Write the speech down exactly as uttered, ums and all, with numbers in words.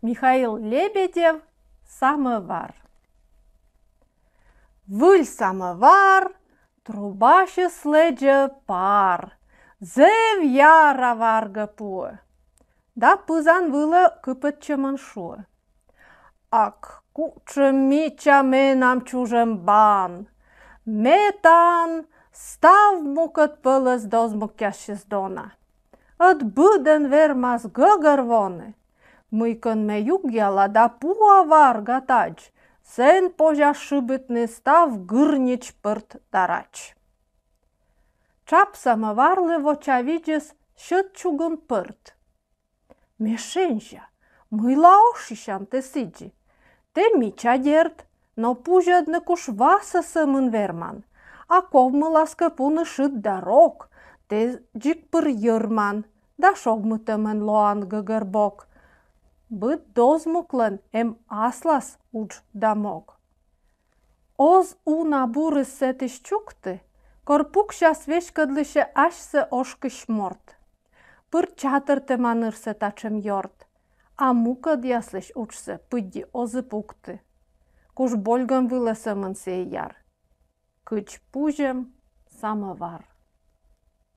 Михаил Лебедев. Самӧвар. Выль самӧвар, трубасьыс лэдзӧ пар, зэв яра варгӧ пуӧ. Да пызан вылӧ кыпӧдчӧмӧн шуӧ: «Ак, кутшӧм мича менам чужӧмбан! Ме тан став мукӧд пӧлӧс дозмукъясысь дона. Ӧд быдӧн вермас гӧгӧрвоны, мыйкӧн ме югъяла да пуа варга тадз, сэн позяс шыбитны став гырнич, пӧрт да рач». Чап самӧварлы вочавидзис сьӧд чугун пӧрт. «Ме шензя, мыйла ошйысян тэ сідзи? Тэ мича, дерт, но пузьӧдны куш васӧ сӧмын верман. А ковмылас кӧ пуны шыд да рок, тэ дзик пыр йӧрман да шогмытӧмӧн лоан гӧгӧрбок. Быд дозмуклӧн эм аслас удж да мог». Оз уна бурыс сэтысь чукты, кор пуксяс веськӧдлысьӧ асьсӧ ошкысь морт. Пыр чатӧртӧма нырсӧ татшӧм ёрт, а мукӧдъяслысь уджсӧ пыдди оз и пукты. Куш больгӧм вылӧ сӧмын сійӧ яр. Кыдз пузьӧм самӧвар.